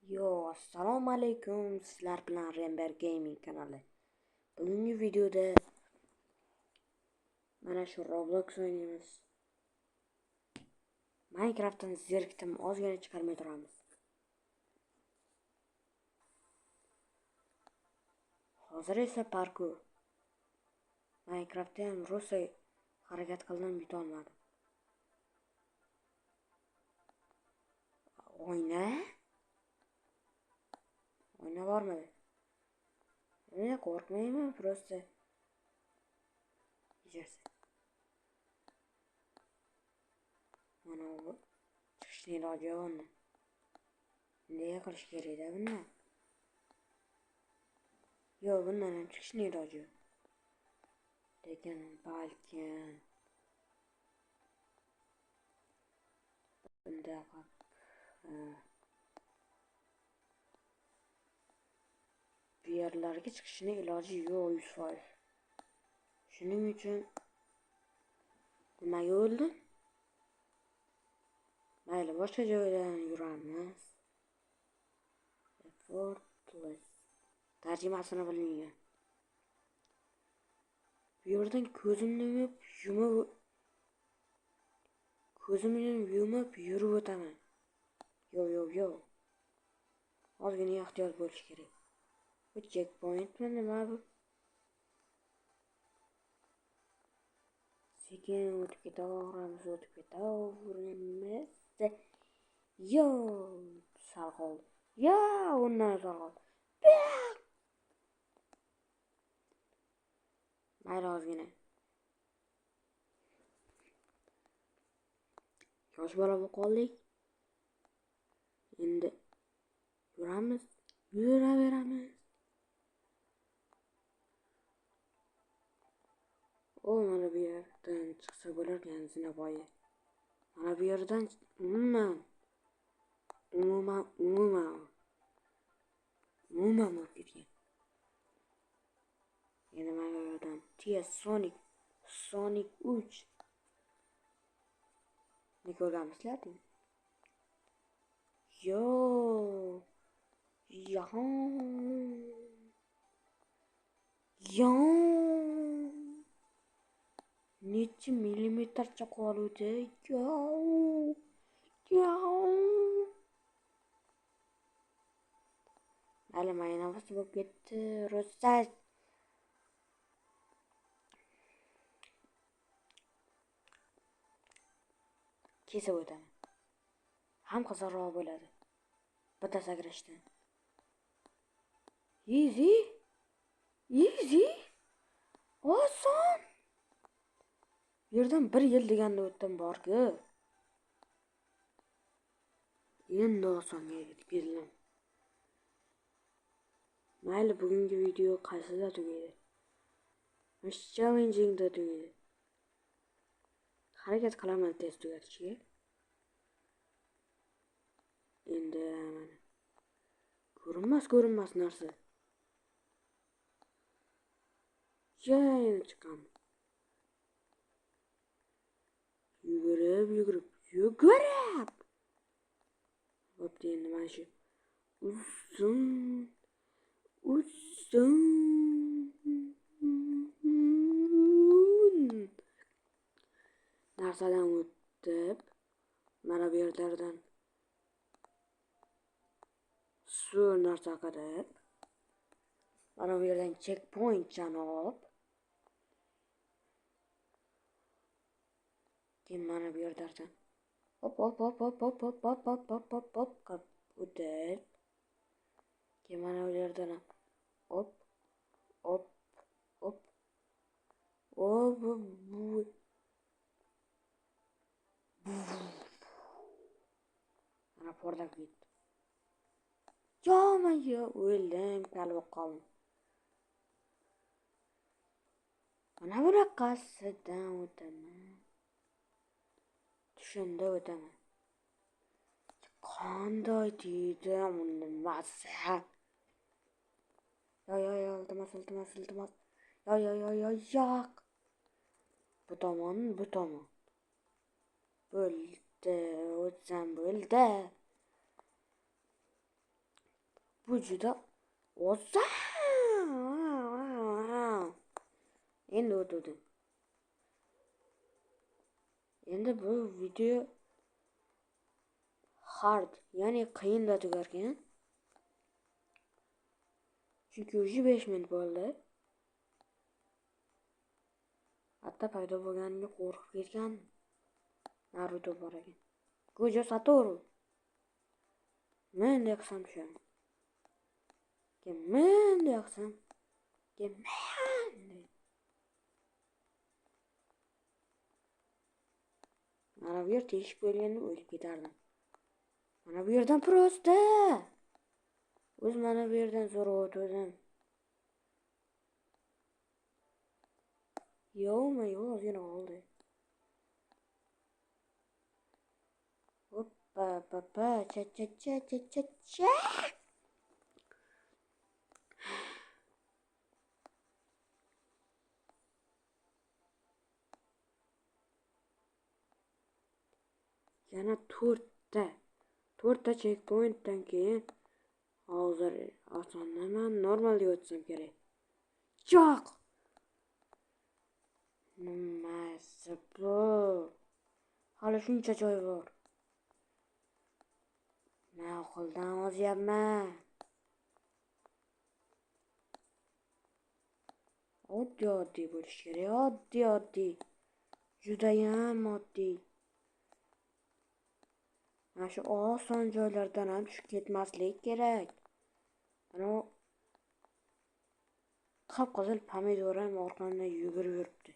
Yo, assalomu alaykum. Sizlar bilan Rember Gaming kanali. Bugungi videoda mana shu Roblox o'ynaymiz. Minecraftdan zerikdim, ozgina chiqarmay turamiz. Hozir esa parkour. Minecraftda ham rosa harakat qildim, yutolmadim. Oyna? Oyna bormidi? Men qo'rqmayman, просто kechirsin. Mana bu chiqishni iloji yo'q unda. Bunday qilish kerak-da bundan. Yo'q, bundan ham chiqishni iloji yo'q. Lekin balkim bundaqa bu yerlarga chiqishni iloji yo'q 100%. Shuning uchun nimaga o'ldim? Mayli, boshqa joydan yuramiz. Effortless. Tarjimasini bilmayman. Bu yerdan ko'zimni yumib yumib yurib o'taman. Yo, yo, yo. Ozgina ehtiyot bo'lish kerak. Bu checkpointmi nima bu? Sekin o'tib ketaveramiz, o'tib ketaveramiz. Yo, sal qoldi. Yo, undan sal qoldi. Mayli ozgina. Yosh bola bo'lib qoldik. Endi yuramiz, yuraveramiz. O mana bu yerdan chiqsa bo'larkan zinapoya. Mana bu yerdan umuman bo'lib ketgan. Endi mana bu yerdan tez Sonic 3 ni ko'rganmisizlar? Yo, yo, yo. Necha millimetrcha qoluvdi? Yo, yo. Mayli, mayna bo'lib ketdi. Rosa kesib o'taman. Ham qiziqroq bo'ladi. Bitta sakrashdan. Easy. Easy. Oson. Bu yerdan bir yil deganda o'tdim bor-ku. Endi osonga yetib keldim. Mayli, bugungi video qaysida tugaydi? Challengingda tugaydi. Harakat qilaman tez tugatishga. Endi mana ko'rinmas narsa. Ya, endi chiqaman. Yugurib. Bo'pti, endi mana shu uzun narsadan o'tib, mana bu yerlardan suv narsa qilib, mana bu yerdan checkpointchani olib, keyin mana bu yerlardan hop hop hop hop hop hop hop hop hop hop hop qilib o'tib, keyin mana bu yerdan hop hop hop hop mana portlab ketdi. Yo, o'ldim, kal bo'lib qoldim. Mana bunaqasidan o'taman. Tushunda o'taman. Qanday deydi uni nimasi? Yo, yo, yo, iltimos, iltimos, iltimos. Yo, yo, yo, yo, yo'q. Bu tomon, bu tomon. Bo'ldi, o'tsam bo'ldi. Bu juda oson. Endi o'tdim. Endi bu video hard, ya'ni qiyinda tugarkan. Chunki уже 5 minut bo'ldi. Hatto paydo bo'lganimga qo'rqib ketgan Naruto bor ekan. Gojo Satoru. Men qilsam tushaman. Keyin men qilsam. Keyin men. Mana bu yer teshik bo'lganda o'lib ketardim. Mana bu yerdan prosta. O'z mana bu yerdan zo'rg'a o'tdim. Yo'q, ozgina qoldi. Hoppa, pa, pa, cha, cha, cha, cha, cha, cha. Yana to'rtta. To'rtta checkpointdan keyin hozir osonman, normalga o'tsam kerak. Yo'q. Nimasi bu? Hali shuncha joy bor. Men aqldan ozyapman. Oddiy-oddiy bo'lishi kerak, oddiy-oddiy. Judayam oddiy. Mana shu oson joylardan ham tushib ketmaslik kerak. Mana u qip-qizil pomidor ham orqamdan yugurib yuribdi.